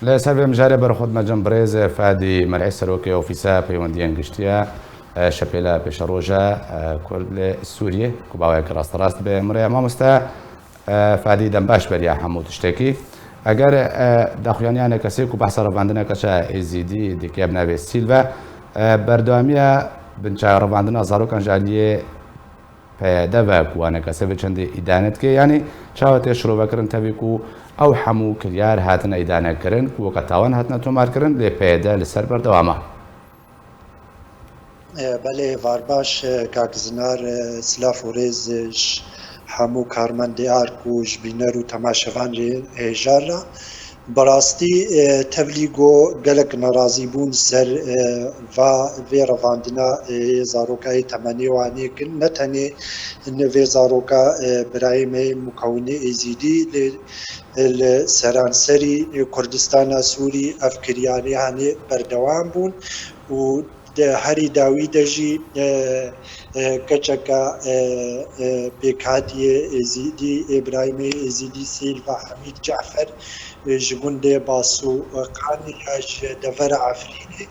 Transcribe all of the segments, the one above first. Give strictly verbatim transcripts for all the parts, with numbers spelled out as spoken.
Li ser vê mijarê ber xwe dime cem birêz Fadî Mer'î, serokê Ofîsa Peywendiyên Giştî ya, e, Şepêla Pêşeroja, e, Kurd li Sûriyê, ku bawek rasterast be. Mirê mamoste, e, Fadî, dem baş beriya hemû tiştekî. Eger, e, daxuyaniya enekesê ku behsa revandina keça Êzîdî dike bi navê Sîlve, e, berdewamiya binçawa revandina zarokan ji aliyê P Y D ve ku enekese vê çendê îdane dike, yanî çawa tê şirovekirin tevî ku ew hemû kiryar hatine îdanekirin ku weke tawan hatine tomarkirin, lê P Y D li ser berdewam e? E, belê, êvar baş, e, kak Zinar, e, silav û rêz, e, ji hemû karmendê Ark û ji bîner û temaşevan rê hêja re. Bi rastî, e, tevlî got gelek nerazîbûn ser, e, va vê revandina, e, zarokayê temenê Wanê kin. Ne tenê vê zaroka, e, birayê me yê mukewinê Êzîdî, lê, e, li seranserî, e, Kurdistana Sûrî ev kiryarê hanê berdewam bûn û di herî dawî de jî, e, e, keçeka, e, e, pêkhatiyê Êzîdî, Îbrahîmê Êzîdî Sîlva Hemîd Cefer, e, ji gundê Basû, e, Qanê ya ji devera Efrînê.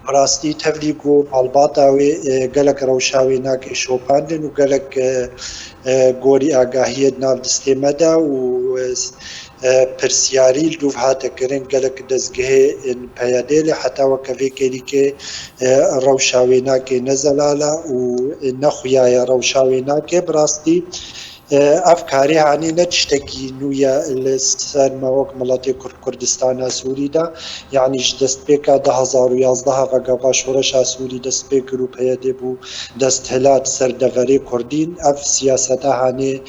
Bi rastî tevlî ku malbata wê, e, gelek rewşa wê nake şopandin û gelek, e, e, gorî agahiyê di nav distê me de û, e, e, pirsiyarî li dûv hate kirin gelek dezgehê, e, P Y D, lê heta weke vê kêlîkê, e, rewşa wê nake ne zelal e û, e, ne xuya ye rewşa wê nake. Bi rastî, e, ev karê hanê ne tiştekî nû ye li ser me wek miletê Kurd Kurdistana Sûrî de. Yanî ji destpêka du hezar û yazdeh ve gava şoreşa Sûrî dest pê kir û P Y D bû desthilat ser deverê Kurdîn, ev siyaseta hanê,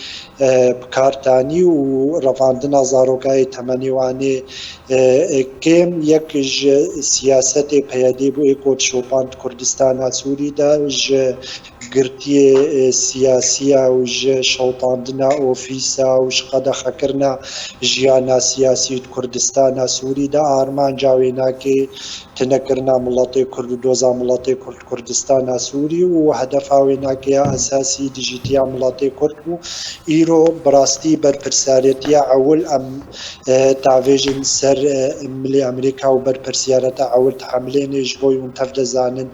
e, bi kar tanî û revandina zarokayê temenê Wanê, e, e, kêm yek ji siyasetê P Y D bû ê ku şopand Kurdistana Sûrî de ji girtiyê, e, siyasî ya û ji şewtandina ofîsa û ji qedexekirina jiyana siyasî di Kurdistana Sûrî de armanca wê nake tunekirina miletê Kurd û doza miletê Kurd Kurdistana Sûrî û hedefa wê nake ya esasî dijîtiya miletê Kurd bû. Îro bi rastî berpirsiyaretiya ewil em, e, tavêjin ser, e, milê Amerîka û berpirsiyareta ewil dihemilêne, ji bo hûn tev dizanin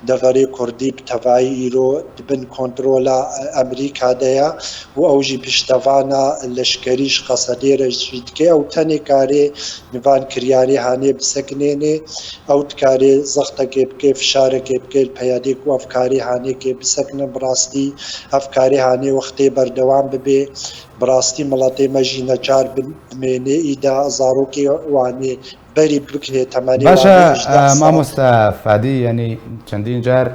deverê Kurdî bi tevayî îro di bin kontrola, e, Amerîka de ye û ew jî piştevana leşkerî ji Qesedê re jî dike. Ew tenê karê van kiryarê hanê bisekinêne. Ew dikarê zextekê bike, fişarekê bike li P Y D ku ev karê hanê kê bisekinin. Bi rastî ev karê hanê wextê berdewam bibe, bi rastî miletê me jî neçar bin, dimêne îda zarokê Wanê berî bikirê temenê Baş e, Wanê ji deh e, sal. Mamoste Fadî, yanî çendîn car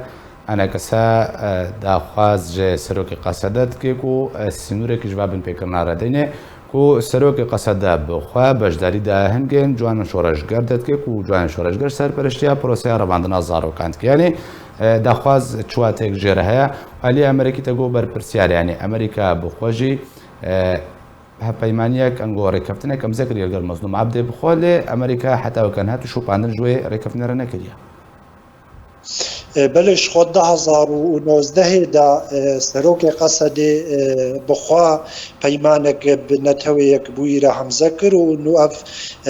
enekese, e, daxwaz ji serokê Qesede dike ku, e, sînorek ji va binpêkirina re deyne, ku serokê Qesede bi xwe beşdarî daye hingên ciwanên şoreşger de dike, ku ciwanên şoreşger serpereştiya proseya revandina zarokan dike. Yanî, e, daxwaz çiwatek jê re heye. Alî Amerîkî te got berpirsiyar, yanî Amerîka bi xwe jî, e, hevpeymaniyek, ango rêkeftinek emze kiriye gel Mezlûm Ebdê bi xwe, lê Amerîka heta weke niha tu şopandin ji wê rêkeftinê re nekiriye. E, belê, ji xwe du hezar û nozdehê de, e, serokê Qesedê, e, bi xwe peymanek bi Netewê Yekbûyî re hemze kir û nû ev,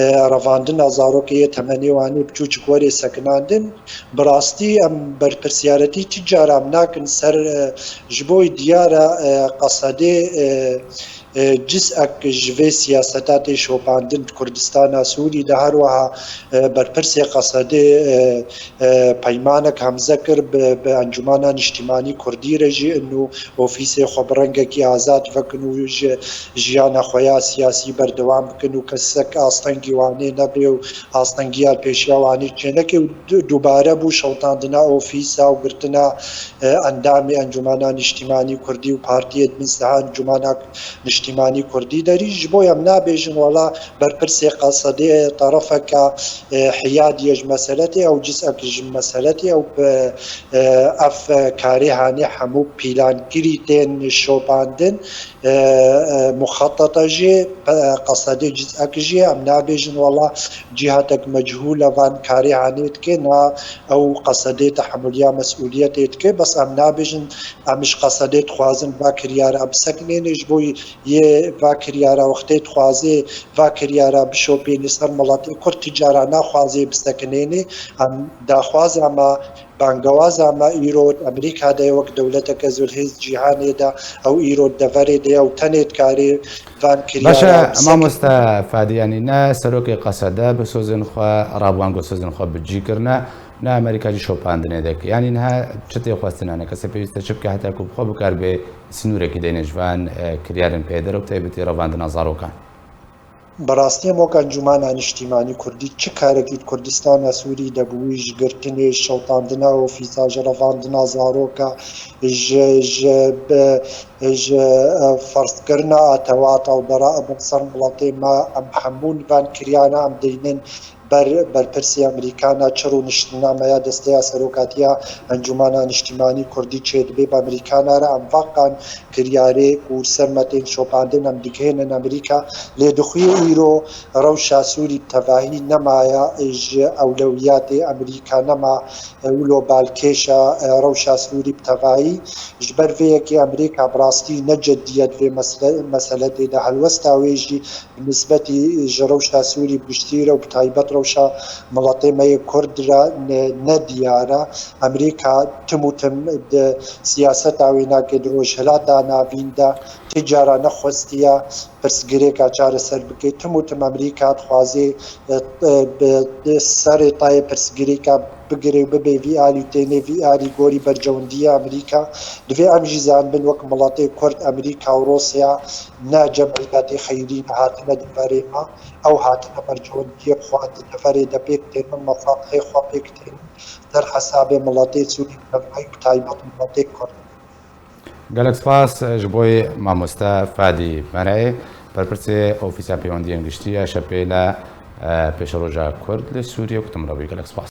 e, revandina zarokê yê temenê Wanê bi çûçik werê sekinandin. Bi rastî em berpirsiyaretiya çi cara em nakin ser, e, ji bo diyar e, e, Qesedê, e, e, ciz'ek ji vê siyaseta tê şopandin di Kurdistana Sûrî de, her wiha, e, berpirsê Qesedê, e, e, peymanek hemze kir bi, bi Encûmena Niştîmanî Kurdî re jî, û ofîsê xwe bi rengekî azad vekin û ji jiyana xwe ya siyasî berdewam bikin û kesek astengî Wanê nebe û astengiya li pêşiya Wanê çêneke û du-, dubare bû şewtandina ofîsa û girtina, e, endamê Encûmena Niştîmanî Kurdî û partiyê di bin siha Encûmena Niştîmanî Kurdî derî. Ji bo em nabêjin wela berpirsê Qesedê terefeke, e, hiyadî ye ji meseletê, ew ciz'ek ji meseletê, ew bi, e, ev karê hanê hemû pîlankirî tên şopandin. E, e, muxeteta jî, e, Qesedê ciz'ek jî ye. Em nabêjin wela cîhatek mechûl e van karê hanê dike, na ew Qesedê tehemuliya mesûliyetê dike. Bes em nabêjin em ji Qesedê dixwazin va kiryara bisekinêne ji bo yê va kiryara wextê dixwazê va kiryara bişopînî ser miletê Kurd, ti cara naxwazê bisekinênê. Em daxwaza me, bangewaza me îro di Amerîka de ye, wek dewleteke zilhêz cîhanê de, ew îro di deverê de ye û tenê dikarê van kiryara Baş e, bisekine. Mamoste Fadî, yanî ne serokê Qesede bi sozên xwe, rabûan ku sozên xwe bi cî kirine, ne Amerîka jî şopandinê dike. Yanî niha çi tê xwestin, ne kesê pêwîst e çi bike heta ku bi xwe bikaribe sînorekî deynê ji van, e, kiryarên pêdere û bi taybetî revandina zarokan. Bi rastî em wek Encûmena Niştîmanî Kurdî çi karekî di Kurdistana Sûrî de bi wî ji girtinê, şewitandina ofîsa, ji revandina zaroka, ji, ji bi, ji, e, ferzkirina atewata û dera bin ser miletê me, em hemû van kiryana em deynin ber berpirsê Amerîkana, çi rûniştina me ya desteya serokatiya Encûmena Niştîmanî Kurdî çêdibe bi Amerîkana re, em vakan kiryarê ku ser me tên şopandin em digihênin Amerîka. Lê dixuye îro rewşa Sûrî bi tevahî nemaye ji ewlewiyatê Amerîka, nema wilo balkêşa rewşa Sûrî bi tevahî. Ji ber vê yekê Amerîka bi rastî ne ceddiyet vê mesele, mesele tê de helwesta wê jî bi nisbetî ji rewşa Sûrî bi giştî re û bi taybet rewşa miletê me yê Kurd re ne, ne diyar e. Amerîka tim û tim di siyaseta wê nake di Rojhilata Navîn de ti cara nexwestiye pirsgirêka çareser bike. Tim û tim Amerîka dixwaze, e, e, bi, bi serê tayê pirsgirêka bigire û bibe vî alî û tênê vî alî gorî berjewendiya Amerîka. Divê em jî zanibin wek miletê Kurd, Amerîka û Rûsya ne cemîyetê xeyrî ne hatine di berê me. Ew hatine berjewendiyê xwe di deverê de pêk tênin, mefadihê xwe pêk tênin, ser hesabê miletê Sûrî bi tevahî û bi taybet miletê Kurd. Gelek spas ji bo mamoste Fadî Mereyê, berpirsê Ofîsa Peywendiyên Giştî ya Şepêla, e, Pêşeroja Kurd li Sûriyê, ku tu min re bûyî. Gelek spas.